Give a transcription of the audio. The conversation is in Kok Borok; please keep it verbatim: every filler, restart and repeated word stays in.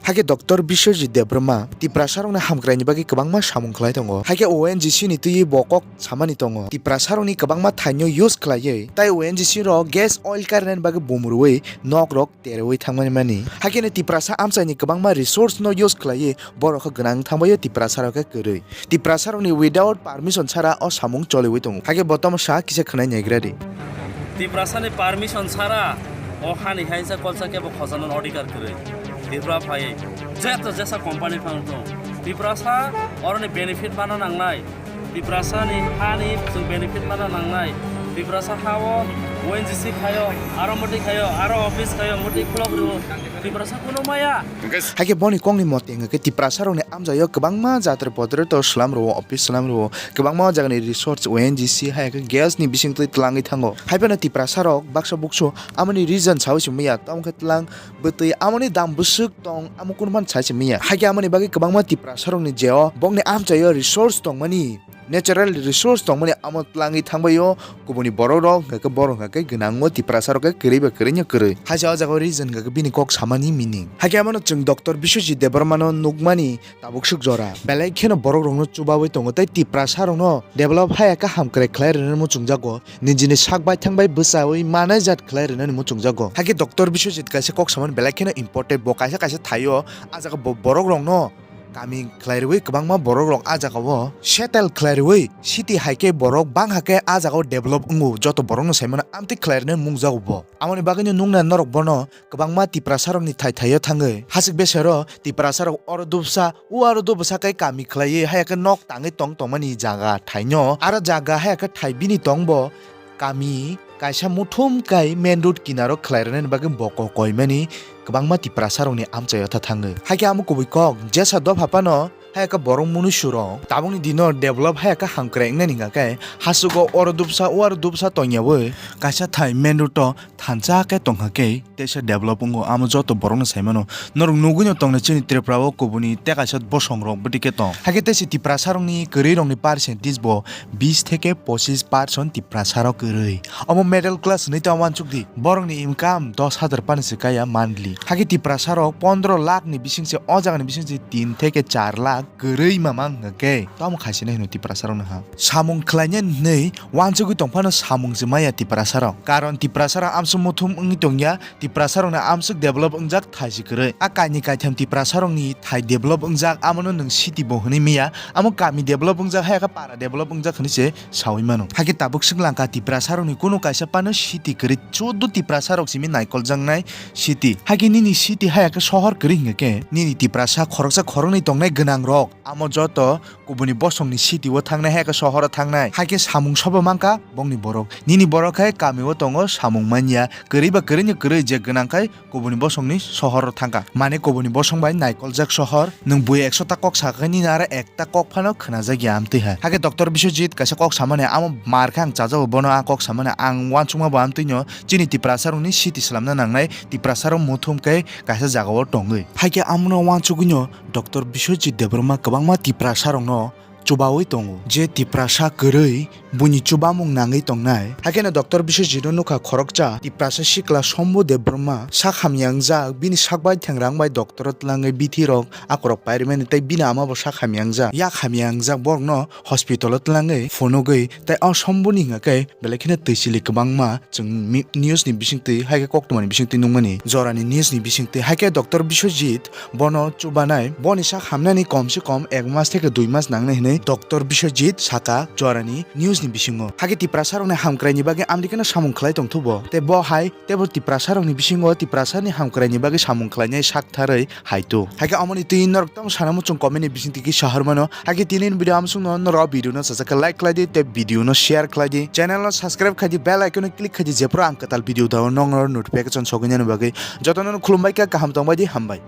Hakhe Doctor Biswajit Debbarma Tiprasarokni hamkraini bagwi kwbangma samung khlai tongo. Hakhe O N G C ni twiwi bo kok samani tongo. Tiprasarokni kwbangma thaino use khlaiwi tai O N G C rok gas oil karinani bagwi bumrwi nokrok terwi thangmani mani. Hakhe no Tiprasa amchaini kwbangma resource no use khlaiwi borok khe gwnang thangbaio, Tiprasarok khe kwrwi. Tiprasarokni without permission sara o samung choliwi tongo. Hakhe bo tamo sa kisa khwnai naigra di. Tiprasani permission sara o hani hainsa kolsa kebo khojana adhikar kwrwi. Tripura phai jeto jesa company phang tong. Tiprasa oroni benefit mana nangnai. Tiprasani hani chwng benefit mana nangnai. Tiprasa hao O N G C khayo, aro muti khayo, aro office khayo, muti khulok rwo. Tiprasa kuno maya. Hakhe boni kokni mote hwnkhe Tiprasarokni amchaio kwbangma jatra potra to slam rwo, office slam rwo, kwbangma jagani resource O N G C hai khe gas ni bisingtwi twlangwi thango. Haiphano Tiprasarok baksa buksu amoni reason sawi se maya, tamo khe twlang bwtwi amoni dam bwswk tong, amo kunu phano sai se maya. Hakhe amoni bagwi kwbangma Tiprasarokni jeo bokni amchaio resource tongmani, natural resource tongmani amo twlangwi thangbaio kubuni borok rok, hwnkhe borok hwnkhe gwnango, Tiprasarok khe kwrwi ba kwrwino kwrwi. Haja o jaga o reason hwnkhe bini kok samani meaning. Hakhe amano chwng Doctor Biswajit Debbarmano nukmani tabuk swk jora. Belai kheno borok rokno chubawi tongo tei Tiprasarokno develop haya khe hamkrai khlai rwnani muchungjago. Nijini sak baithang bai bwchawi manai jat khlai rwnani muchungjago. Hakhe Doctor Biswajit kaisa kok samani belai kheno important, bo kaisa kaisa thaio a jaga bo borok rokno kami khlai rwi kwbangma borok rok a jaga o settle khlai rwi city hai khe borok bang hakhe a jaga o develop wngo, joto borok no sai mano amtwi khlai rwnai mungjago bo. Amoni bagwi no nukna norok bono kwbangma Tiprasa rok ni thai thaio thangwi hasik besero Tiprasa rok oro dubsa o aro dubsa khe kami khlaiwi haya khe nok tangwi tong tongmani jaga thaino aro jaga haya khe thai bini tong bo kami kaisa muthum kai main road kinaro khlai rwnani bagwi bokol koimani kwbangma Tiprasa rokni amchaio tha thangwi. Hakhe amo kubui kok jesa dopha phano hai khe borok munuisu rok tabukni dino develop hai khe hamkrai wngnani hwnkha khe hasugo oro dubsa o aro dubsa tongyawi kaisa thai main road o thansa khe tongkha khe teisa develop wngo, amo joto borokno sai mano. Norok nugwino tongnai chini Tripura o kubuni tei kaisa bosong rok bwtwi khe tong. Hakhe teisi Tiprasa rokni kwrwi rokni percentage bo bis theke pochis percent Tiprasa rok kwrwi. Omo middle class hinwi ta wansuk di. Borokni income dos hajar pani se kaya monthly. Hakhe Tiprasa rok pondro lakh ni bising se o jaga ni bising se tin theke char lakh kwrwi mamang hwnkhe tamo khaisina hino Tiprasa rokno ha. Samung khlainani hinwi wansugwi tongphano samung se maya Tiprasa rok. Karon Tiprasa rok amsuk muthum wngwi tongya, Tiprasa rokni amsuk develop wngjak thai se kwrwi. A kaini kaitham Tiprasa rokni thai develop wngjak, amono nwng city bo hwnwi maya. Amo kami develop wngjak hai khe para develop wngjak hwnwi se sawi mano. Hakhe tabuk swk langkha Tiprasa rokni kunu kaisa phano city kwrwi, chuddo Tiprasa rok simi naikoljaknai city. Hakhe nini city hai khe sohor kwrwi hwnkhe nini Tiprasa khoroksa khoroknwi tongnai gwnang rok amo joto kubuni bosongni city o thangnai, hai khe sohoro thangnai, hai khe samung sobo mankha bongni borok. Nini borok khe kami o tongo, samung manya, kwrwi ba kwrwini kwrwi, je gwnang khai kubuni bosongni sohoro thangkha. Mane kubuni bosong bai naikoljak sohor, nwng bui ekso ta kok sakha nini aro ekta kok phano khwnajak ya amtwi hai. Hakhe Doctor Biswajit kaisa kok samani amo mar khe ang chajago, bono a kok samani ang uansukma bo amtwino chini Tiprasa rokni city swlamna nangnai, Tiprasa rok muthum khe kaisa jagao tongwi. Hakhe amono uansugwino Doctor Biswajit Debbarma kwbangma Tiprasa rokno chubawi tongo, je Tiprasa kwrwi buini chubamung nangwi tongnai. Hakheno Doctor Biswajit no nukha khoroksa Tiprasa sikla Sombu Debbarma sak hamya wngjak, bini sak bai thengrang bai doctor o twlangwi bithi rok akorok pairwmani tei bini ama bo sak hamya wngjak, yak hamya wngjak, borokno hospital o twlangwi phunugwi tei o Sombu ni hwnga khe belai kheno twi chili kwbangma. Chwng mi-, news ni bisingtwi, hai khe koktwmani bisingtwi nukmani, jorani news ni bisingtwi, hai khe Doctor Biswajit bono chubanai, boni sak hamnani kom se kom ek mas theke dui mas nangnai hinwi Doctor Biswajit saka jorani news ni bisingo. Hai khe Tiprasa rokni hamkrai ni bagwi amtwi kheno samung khlai tongthu bo. Tei bo hai teibo Tiprasa rokni bisingo Tiprasa ni hamkrai ni bagwi samung khlainai sak tharwi hai tu. Hai khe omoni twi norok tamo sana muchung comment ni bisingtwi kisa hor mano. Hai khe tini ni video amsukno norok video no sajak khe like khlai di tei video no share khlai di. Channel no subscribe khai di, bell icon no click khai di, jephru ang kwtal video dao nokno notification sogwi nani bagwi. Jotono no khulumbai kha, kaham tongbai di, hambai.